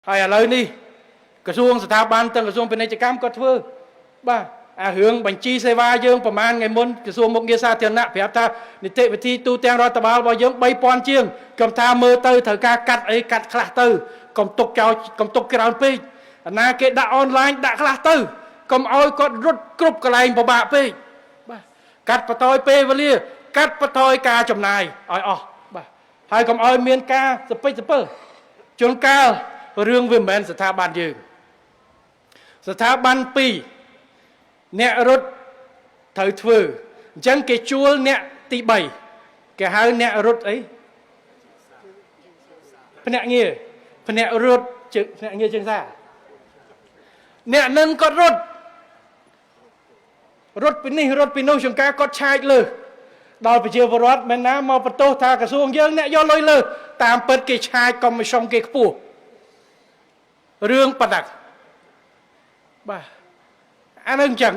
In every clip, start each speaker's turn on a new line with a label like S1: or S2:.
S1: ហើយឥឡូវនេះក្រសួងស្ថាប័នទាំងក្រសួងពាណិជ្ជកម្មក៏ធ្វើបាទអារឿងបញ្ជីសេវាយើងប្រហែលថ្ងៃមុនក្រសួងមុខងារសាធារណៈប្រាប់ថានីតិវិធីទូទាំងរដ្ឋបាលរបស់យើង3000ជាងខ្ញុំថាមើលទៅត្រូវការកាត់អីកាត់ខ្លះទៅកុំទុកចោលកុំទុកច្រើនពេកអាណាគេដាក់អនឡាញដាក់ខ្លះទៅកុំឲ្យគាត់រត់គ្រប់កន្លែងពិបាកពេកបាទកាត់បន្ថយពេលវេលាកាត់បន្ថយការចំណាយឲ្យអស់បាទហើយកុំឲ្យមានការសពេចសពិលជួនកាលរឿងវាមិនមែនស្ថាប័នយើងស្ថាប័ន2អ្នករត់ត្រូវធ្វើអញ្ចឹងគេជួលអ្នកទី3គេហៅអ្នករត់អីភ្នាក់ងារភ្នាក់រត់ជើងភ្នាក់ងារជើងសារអ្នកនឹងគាត់រត់រត់ពីនេះរត់ពីនោះជួនកាលគាត់ឆាយលើសដល់ប្រជាពលរដ្ឋមិនណាមកបន្ទោសថាក្រសួងយើងអ្នកយកលុយលើសតាមពិតគេឆាយកុំមីសុងគេខ្ពស់រឿងប៉ណ្ណឹងបាទអានឹងអញ្ចឹង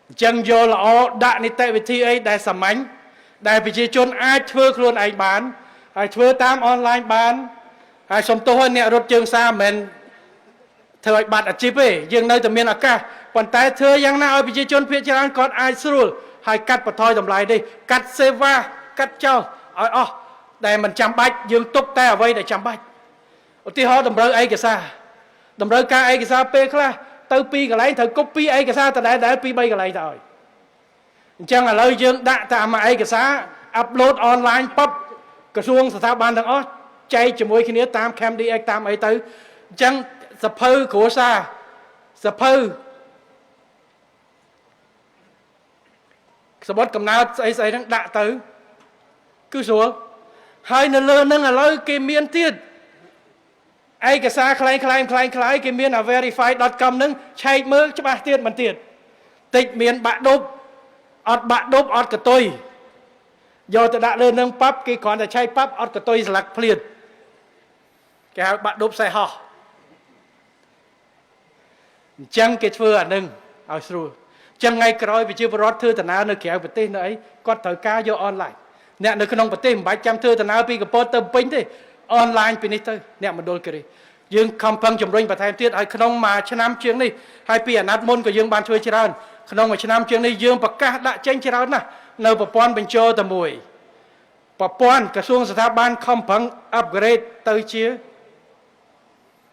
S1: អញ្ចឹងយកល្អដាក់នីតិវិធីអីដែលសាមញ្ញដែលប្រជាជនអាចធ្វើខ្លួនឯងបានហើយធ្វើតាមអនឡាញបានហើយសំទោសឲ្យអ្នករត់ជើងសារមិនមែនធ្វើឲ្យបាត់អាជីពទេយើងនៅតែមានឱកាសប៉ុន្តែធ្វើយ៉ាងណាឲ្យប្រជាជនភាគច្រើនគាត់អាចស្រួលហើយកាត់បន្ថយតម្លៃនេះកាត់សេវាកាត់ចោលឲ្យអស់ដែលមិនចាំបាច់យើងទុកតែអ្វីដែលចាំបាច់ឧទាហរណ៍តម្រូវឯកសារតម្រូវការឯកសារពេលខ្លះទៅពីរកន្លែងត្រូវកូពីឯកសារដដែលៗពីរបីកន្លែងទៅឲ្យអញ្ចឹងឥឡូវយើងដាក់តាមឯកសារ upload អនឡាញពឹបក្រសួងស្ថាប័នទាំងអស់ចែកជាមួយគ្នាតាម CamDX តាមអីទៅអញ្ចឹងសភៅគ្រួសារសភៅសបុតកំណើតស្អីស្អីហ្នឹងដាក់ទៅគឺស្រួលហើយនៅលើហ្នឹងឥឡូវគេមានទៀតឯកសារคล้ายคล้ายคล้ายคล้ายគេមានអា verify.com ហ្នឹងឆែកមើលច្បាស់ទៀតមិនទៀតតិចមានបាក់ដប់អត់បាក់ដប់អត់កតុយយកទៅដាក់លើនឹងប៉ាប់គេគ្រាន់តែឆែកប៉ាប់អត់កតុយស្លាកភ្លៀនគេហៅបាក់ដប់សេះហោះអញ្ចឹងគេធ្វើអានឹងឲ្យស្រួលអញ្ចឹងថ្ងៃក្រោយប្រជាពលរដ្ឋធ្វើដំណើរនៅក្រៅប្រទេសនៅអីគាត់ត្រូវការយកអនឡាញអ្នកនៅក្នុងប្រទេសមិនបាច់ចាំធ្វើដំណើរពីកំពតទៅពេញទេអនឡាញពីនេះទៅអ្នកមណ្ឌលគិរីយើងខំប្រឹងជំរុញបន្ថែមទៀតឲ្យក្នុងមួយឆ្នាំជាងនេះហើយពីអាណត្តិមុនក៏យើងបានធ្វើច្រើនក្នុងមួយឆ្នាំជាងនេះយើងប្រកាសដាក់ចេញច្រើនណាស់នៅប្រព័ន្ធបញ្ចូលតែមួយប្រព័ន្ធក្រសួងស្ថាប័នខំប្រឹង upgrade ទៅជា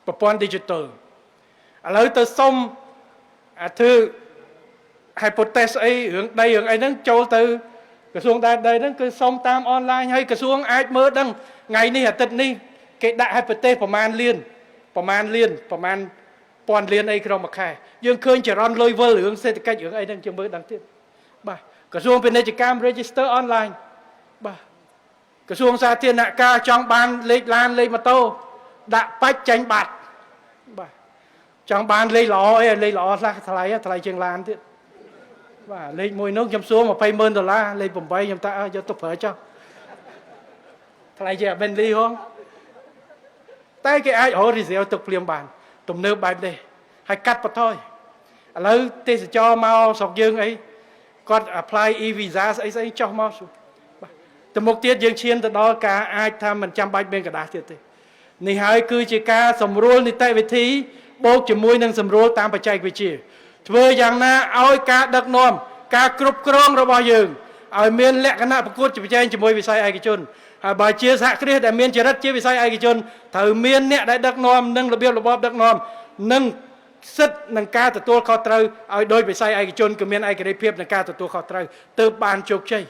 S1: ប្រព័ន្ធ digital ឥឡូវទៅសុំអាធ្វើ hypothesis អីរឿងដីរឿងអីហ្នឹងចូលទៅក្រសួងដែនដីហ្នឹងគឺសុំតាមអនឡាញហើយក្រសួងអាចមើលដឹងថ្ងៃនេះអាទិត្យនេះគេដាក់ hypothesis ប្រមាណលានប្រមាណលានប្រមាណពាន់លានអីក្នុងមួយខែយើងឃើញចរន្តលុយវិលរឿងសេដ្ឋកិច្ចរឿងអីហ្នឹងយើងមើលដឹងទៀតបាទក្រសួងពាណិជ្ជកម្ម register online បាទក្រសួងសាធារណការចង់បានលេខឡានលេខម៉ូតូដាក់បាច់ចេញបាត់បាទចង់បានលេខល្អអីលេខល្អខ្លះថ្លៃថ្លៃជាងឡានទៀតបាទលេខមួយនោះខ្ញុំសួរ20ម៉ឺនដុល្លារលេខ8ខ្ញុំថាយកទុកប្រើចុះថ្លៃជាង Bentley ហងតែគេអាចរក reserve ទុកភ្លាមបានទំនើបបែបនេះហើយកាត់បន្ថយឥឡូវទេសចរមកស្រុកយើងអីគាត់ apply e visa ស្អីស្អីចុះមកបាទទៅមុខទៀតយើងឈានទៅដល់ការអាចថាមិនចាំបាច់មានក្រដាសទៀតទេនេះហើយគឺជាការសម្រួលនីតិវិធីបូកជាមួយនឹងសម្រួលតាមបច្ចេកវិទ្យាធ្វើយ៉ាងណាឲ្យការដឹកនាំការគ្រប់គ្រងរបស់យើងឲ្យមានលក្ខណៈប្រកួតប្រជែងជាមួយវិស័យឯកជនហើយបើជាសហគ្រាសដែលមានចរិតជាវិស័យឯកជនត្រូវមានអ្នកដែលដឹកនាំនិងរបៀបរបបដឹកនាំនិងសិទ្ធិនឹងការទទួលខុសត្រូវឲ្យដោយវិស័យឯកជនគឺមានឯករាជ្យភាពក្នុងការទទួលខុសត្រូវទើបបានជោគជ័យ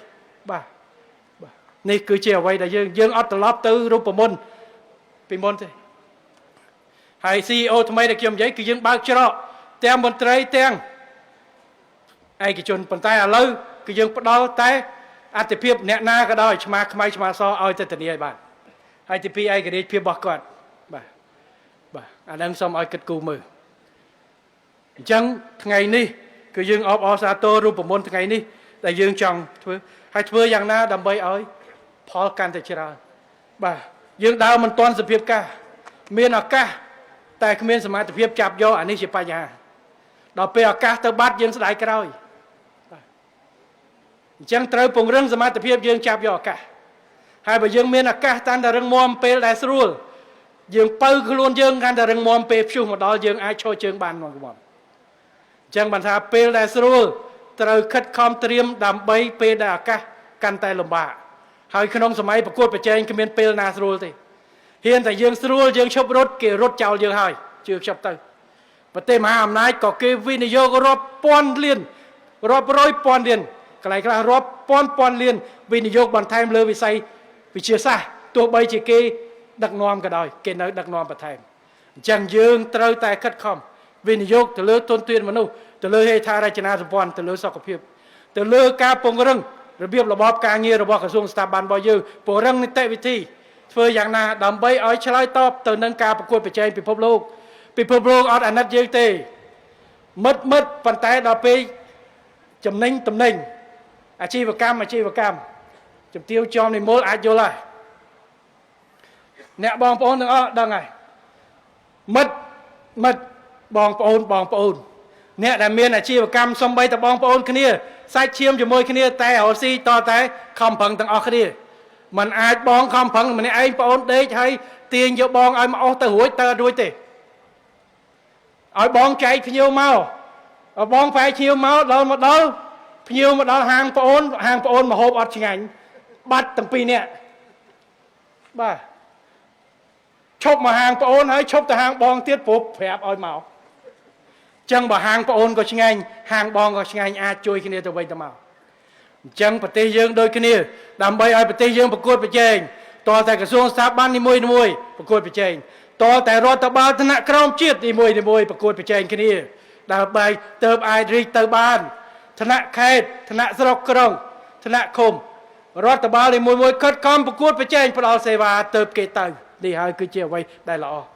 S1: បាទបាទនេះគឺជាអ្វីដែលយើងយើងអត់ត្រឡប់ទៅរូបមន្តពីមុនទេហើយ CEO ថ្មីដែលខ្ញុំនិយាយគឺយើងបើកច្រកទាំងមន្ត្រីទាំងឯកជនប៉ុន្តែឥឡូវគឺយើងផ្ដល់តែអតិភិបអ្នកណាក៏ដោយឆ្មាខ្មៅឆ្មាសឲ្យទៅធានាឲ្យបានហើយទីពីរឯករាជ្យភាពរបស់គាត់បាទបាទអានឹងសូមឲ្យគិតគូរមើលអញ្ចឹងថ្ងៃនេះគឺយើងអបអរសាទររូបមន្តថ្ងៃនេះដែលយើងចង់ធ្វើហើយធ្វើយ៉ាងណាដើម្បីឲ្យផលកាន់តែច្រើនបាទយើងដើរមិនទាន់សភាពការមានឱកាសតែគ្មានសមត្ថភាពចាប់យកអានេះជាបញ្ហាដល់ពេលឱកាសទៅបាត់យើងស្ដាយក្រោយបាទអញ្ចឹងត្រូវពង្រឹងសមត្ថភាពយើងចាប់យកឱកាសហើយបើយើងមានឱកាសតាន់តែរឹងមាំពេលដែលស្រួល យើងបើខ្លួនយើងកាន់តែរឹងមាំពេលព្យុះមកដល់យើងអាចឈរជើងបានមកមាំអញ្ចឹងបានថាពេលដែលស្រួលត្រូវខិតខំត្រៀមដើម្បីពេលដែលឱកាសកាន់តែលំបាកហើយក្នុងសម័យប្រកួតប្រជែងគ្មានពេលណាស្រួលទេហ៊ានតែយើងស្រួលយើងឈប់រត់គេរត់ចោលយើងហើយជឿខ្ញុំទៅប្រទេសមហាអំណាចក៏គេវិនិយោគរាប់ពាន់លានរាប់រយពាន់លានកន្លែងខ្លះរាប់ពាន់ពាន់លានវិនិយោគបន្ថែមលើវិស័យវិទ្យាសាស្ត្រទោះបីជាគេដឹកនាំក៏ដោយគេនៅដឹកនាំបន្ថែមអញ្ចឹងយើងត្រូវតែខិតខំវិនិយោគទៅលើទុនធានមនុស្សទៅលើហេដ្ឋារចនាសម្ព័ន្ធទៅលើសុខភាពទៅលើការពង្រឹងរបៀបរបបការងាររបស់ក្រសួងស្ថាប័នរបស់យើងពង្រឹងនីតិវិធីធ្វើយ៉ាងណាដើម្បីឲ្យឆ្លើយតបទៅនឹងការប្រកួតប្រជែងពិភពលោកពិភពលោកអត់អាណិតយើងទេមិត្តមិត្តប៉ុន្តែដល់ពេលចំណេញតំណែងអាជីវកម្មអាជីវកម្មជំទាវចំនិមលអាចយល់ហើយអ្នកបងប្អូនទាំងអស់ដឹងហើយមិត្តមិត្តបងប្អូនបងប្អូនអ្នកដែលមានអាជីវកម្មសំបីតបងប្អូនគ្នាសាច់ឈាមជាមួយគ្នាតែរកស៊ីតតែខំប្រឹងទាំងអស់គ្នាมันអាចបងខំប្រឹងម្នាក់ឯងប្អូនដេកហើយទាញយកបងឲ្យមកអស់ទៅរួចទៅអត់រួចទេឲ្យបងចែកភ្ញៀវមកឲ្យបងផែភ្ញៀវមកដល់មកដល់ភ្ញៀវមកដល់ហាងប្អូនហាងប្អូនមកហូបអត់ឆ្ងាញ់បាត់ទាំងពីរនាក់បាទឈប់មកហាងប្អូនហើយឈប់ទៅហាងបងទៀតព្រោះប្រាប់ឲ្យមកចឹងបើហាងប្អូនក៏ឆ្ងាញ់ហាងបងក៏ឆ្ងាញ់អាចជួយគ្នាទៅវិញទៅមកអញ្ចឹងប្រទេសយើងដូចគ្នាដើម្បីឲ្យប្រទេសយើងប្រកួតប្រជែងតើតែក្រសួងស្ថាប័ននីមួយៗប្រកួតប្រជែងតើតែរដ្ឋបាលថ្នាក់ក្រោមជាតិនីមួយៗប្រកួតប្រជែងគ្នាដើម្បីទៅអាចរីកទៅបានថ្នាក់ខេត្តថ្នាក់ស្រុកក្រុងថ្នាក់ឃុំរដ្ឋបាលនីមួយៗខិតខំប្រកួតប្រជែងផ្ដល់សេវាទៅគេទៅនេះហើយគឺជាអ្វីដែលល្អ។